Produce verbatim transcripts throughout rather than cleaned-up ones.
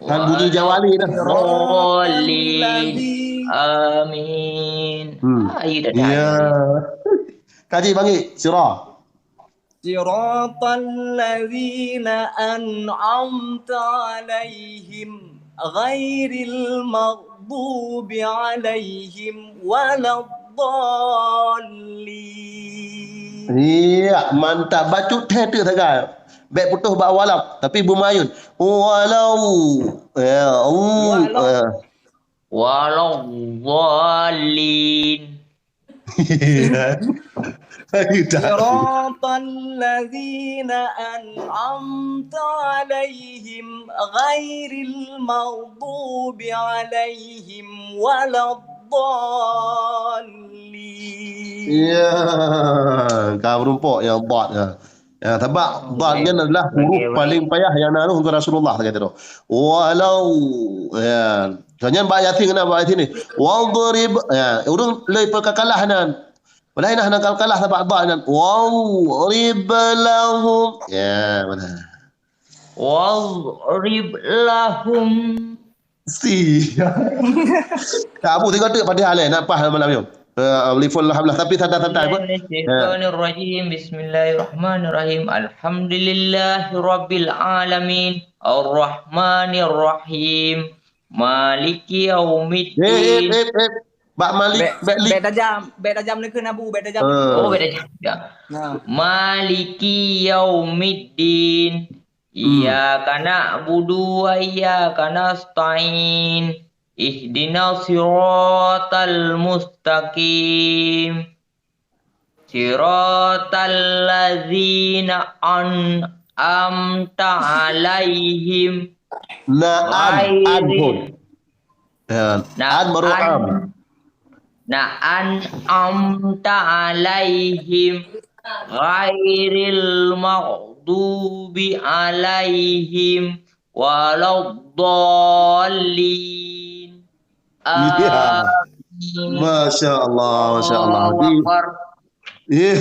Kan bunyi Jawali dah. Dhalin. Amin. Hmm. Ah, iya dah. Ya. Kaji bagi, sira. Siratal ladzina an'amta 'alaihim ghairil maghdubi 'alaihim waladdallin. Iya, mantap. Bacut thèe teuk sagai. Bèk putôh bak walau, tapi beumayun. Walau. Ya, Allah. Walau. Ya. Waladdallin. Ayo dah. Siratal ladzina an'amta 'alaihim ghairil maghdubi 'alaihim waladdallin. Ya, ka meurumpok nyang dad, ya. Ya, sabab dad nyan adalah huruf paling payah nyang na rôh keu Rasulullah, kata tu. Walau, ya. Soe nyan bak Yasin keunan, bak Yasin ni. Wadrib, ya, ureueng lé peukakalah nan. Padahai nah, hana kalah sabab dad nan. Wadrib lahum. Ya, mana? Wadrib lahum. Si. Kak Abu tengok tu Fatihah leh, nak pas malam nyoe. Eh, alifun lam lah, tapi santai-santai apa? Bismillahirrahmanirrahim. Bismillahirrahmanirrahim. Alhamdulillahirabbil alamin. Arrahmanirrahim. Maliki yaumiddin. Eh, eh, eh, eh. Bak Malik, bèk, bèk li. Bèk tajam, bèk tajam neukheun Abu, bèk tajam. Ah. Oh, bèk tajam. Ya. Nah. Maliki yaumiddin. Hmm. Iyyaka na'budu wa iyyaka nasta'in. Ihdinas siratal mustaqim. Siratal ladzina an'amta 'alaihim. Na an, an pun. Ya, na an baru an, am. Na an'amta 'alaihim ghairil maghdubi 'alaihim waladdallin. Iya. Amin. Masya Allah, masya Allah. Allahu Akbar. Iya.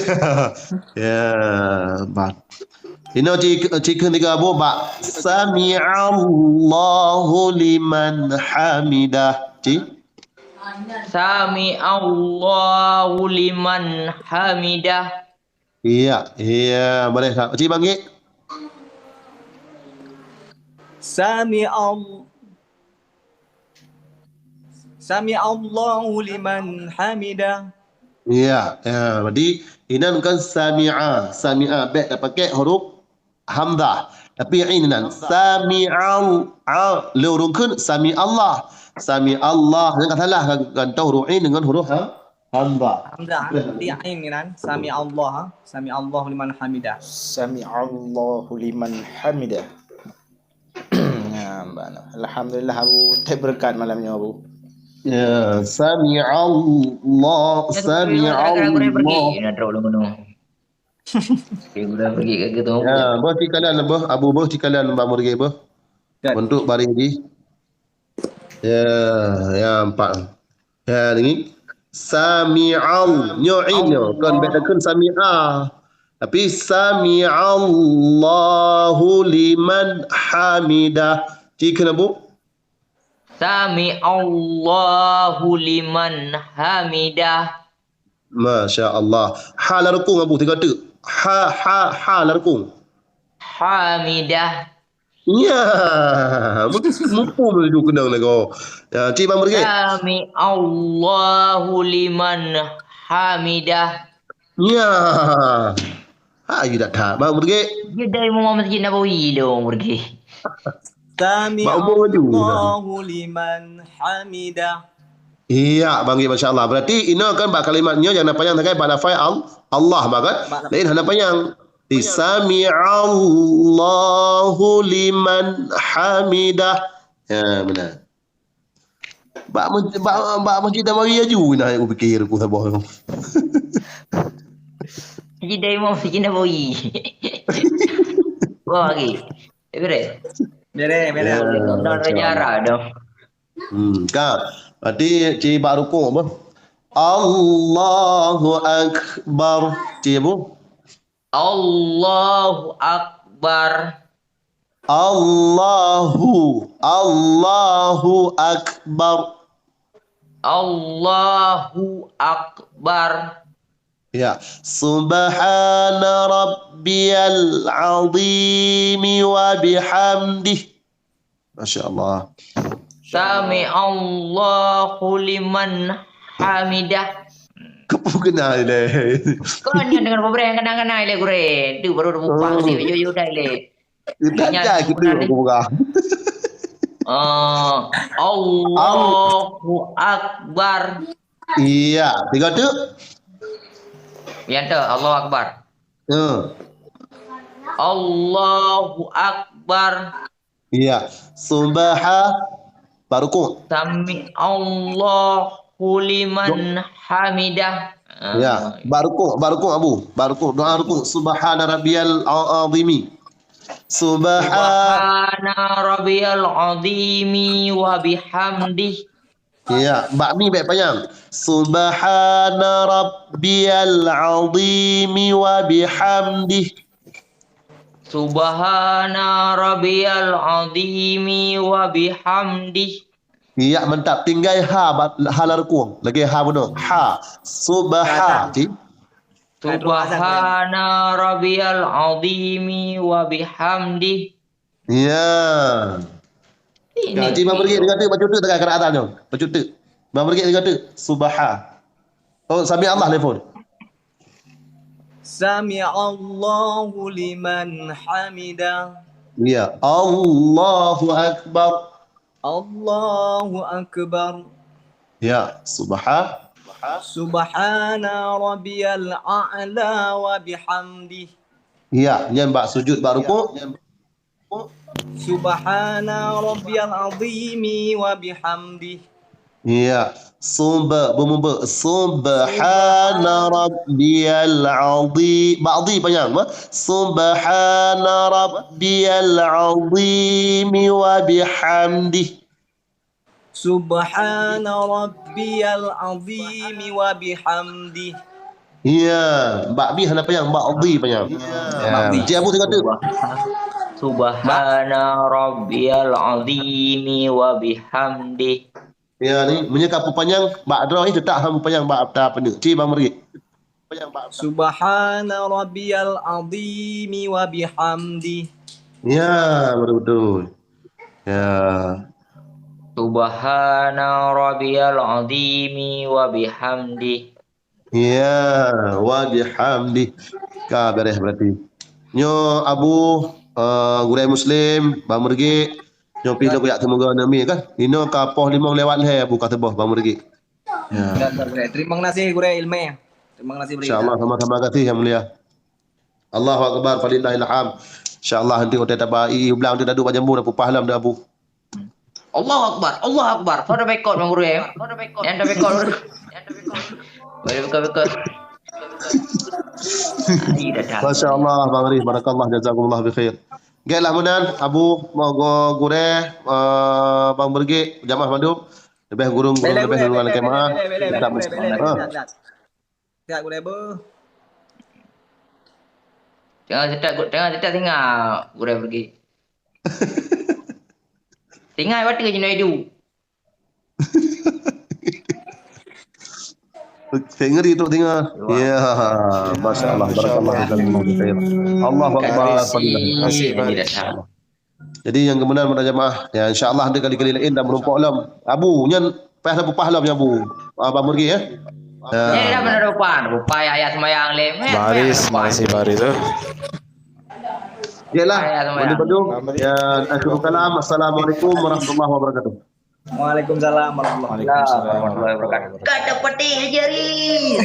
Ya, bah. Inoe ci, ci kheun tiga bu, bah. Sami'allahu liman hamidah. Ci? Sami'allahu liman hamidah. Iya, iya, boleh, Kak. Cik Bangkit. Sami Al-, Sami Allahu liman hamidah. Iya, ya, jadi inan bukan sami'a. Sami'a, bèk tapakai huruf hamzah. Tapi inan. Sami'al, a, le ureueng kheun, sami Allah. Sami Allah. Jangan salah kan, kan tahu huruf in dengan huruf ha-, Hamzah. Hamzah, ha? Di ain ni kan. Sami Allah, ha? Sami Allahu liman hamidah. Sami Allahu liman hamidah. Ya, Mbak. Alhamdulillah, Abu. Teuh berkat malam nyoe, Abu. Ya, sami Allah, ya, sami Allah. Nak terus pergi ke gedung. Ya, beuh di kalian, beuh. Abu, beuh di kalian, Mbak Murgi, beuh. Kan. Untuk bari lagi. Ya, ya, empat. Ya, ni. Sami'al. Nyoe in nyoe. Kon bèk takheun sami'a. Tapi sami'allahu liman hamidah. Ci kheun, Bu? Sami'allahu liman hamidah. Masya Allah. Ha lam rukung, Abu, tiga teuk. Ha, ha, ha lam rukung. Hamidah. Ya, mupu menuju keunong lagoe. Ya, cik Bang Murgit. Sami Allahu liman hamidah. Ya. Ha, you dah that, Bang Murgit. You dari Imam Masjid Nabawi tu, Bang Murgit. Sami Allahu liman hamidah. Iya, Bang Git, Masya Allah. Berarti inoe kan bak kalimat nyoe nyang na panyang sagai bak lafai Al-, Allah, bah kan? Lain hana panyang. Di sami Allahu liman hamidah. Ya, benar. Bak, bak, bak Masjid Nabawi aju nah aku fikir aku saboh tu. Masjid Nabawi, Masjid Nabawi. Wah, lagi. Eh, bere. Bere, bere. Ya, Masya Allah. Hmm, ka. Berarti ci bak rukuk apa? Allahu Akbar. Ci apa? Allahu Akbar. Allahu, Allahu Akbar. Allahu Akbar. Ya. Subhana rabbiyal azimi wa bihamdih. Masya Allah. Sami Allahu liman hamidah. Kepu kena ilée. Kau ni dengan pemerintah kadang-kadang ilée gurée. Tu baru dah buka. Oh. Dia jujur dah ilée. Kita Ingat aja kita bukan ni? Buka. Ah, Allahu Akbar. Iya, tiga tu. Yang tu, Allahu Akbar. Hmm. Allahu Akbar. Iya. Subha-, baru ku. Sami Allahu liman hamidah. Ah. Ya, baru ku, baru ku, Abu. Baru ku, doa ruku. Subhana rabbiyal a-, azimi. Subha- Subhana rabbiyal azimi wa bihamdih. Ya, bak mi bèk panyang. Subhana rabbiyal azimi wa bihamdih. Subhana rabbiyal azimi wa bihamdih. Ya, mantap. Tinggai ha, ba-, ha lam rukung. Lagèe ha bunoe. Ha. Subha. Kata. Cik. Subhana rabbiyal azimi wa bihamdih. Ya. Ini. Ya, cik, Bang Bergek, dengar tu, baca tu, tengah kena azan tu. Baca tu. Bang Bergek, dengar tu. Subha. Oh, sami Allah, telepon. Sami Allahu liman hamidah. Ya. Allahu Akbar. Allahu Akbar. Ya. Subha-, Subhana rabbiyal a'la wa bihamdih. Ya, nyan bak sujud, bak rukuk. Subhana rabbiyal azimi wa bihamdih. Ya. Sub-, beumeubeuk. Subhana rabbiyal azim. Bak azim panyang, bah. Subhana rabbiyal azimi wa bihamdih. Subhana rabbiyal azimi wa bihamdih. Ya, bak bi hana panyang, bak di panyang. Ya. Bak di. Cik Abu tengok tu. Subha-, Subhana rabbiyal azimi wa bihamdih. Ya ni, meunyoe ka peupanyang bak droe, eh, teutap han peupanyang bak ta peuneuh. Cik Bang Meuri. Subhana rabbiyal azimi wa bihamdih. Ya, betul-betul. Ya. Subhana rabbiyal azimi wa bihamdih. Ya, wa bihamdih. Ka beres berarti. Nyoe Abu, eh, Gurèe Muslim, Bang Meuri. Nyoe pih lôn kujak teumeung nami kan. Inoe ka poh limong lewat lhèe Abu ka teuboh Bang Meuri. Ya. Terima kasih Gurèe Ilmè. Terima kasih Gurèe. Insya Allah, sama-sama kasih yang mulia. Allahu Akbar, falillahil hamd. Insya Allah nanti utai taba i blang tu dadu bak jambu dah pupah lam dah Abu. Allahu Akbar, Allahu Akbar. Soe tabekot Bang Gurèe, eh? Nyang tabekot. Boleh bekot-bekot. Ai dah dah. Masya Allah, Bang Arif, barakallah, jazakumullah bi khair. Gèt lah meunan, Abu, moga Gurèe, eh, Bang Meuri, jamaah mandum. Leubeh gurèe, gurèe leubeh duluan lakèe meu'ah. Tetap muslim. Ha. Siap, Gurèe beuh. Tengah setak, tengah setak singa Gurèe Meuri. Singa watèe jinoe idup. Saya ngeri tu tengah. Ya, masya Allah, barakallah, jazakumullah khair. Allahu Akbar. Terima kasih, Bang. Jadi nyang keumeunang para jamaah, ya, insya Allah di kali-kali laén dah meurumpok lom. Abu, nyan payah dah pupah lom nyan Abu. Ah, Bang Meuri, ya. Ya. Nyan dah beuna pupah, pupah ya, ya sembahyang lé. Baris, masih baris tu. Yalah, Bang Meuri. Ya, akhirul kalam. Assalamualaikum warahmatullahi wabarakatuh. Waalaikumsalam warahmatullahi wabarakatuh. Kata petik aja, Ri.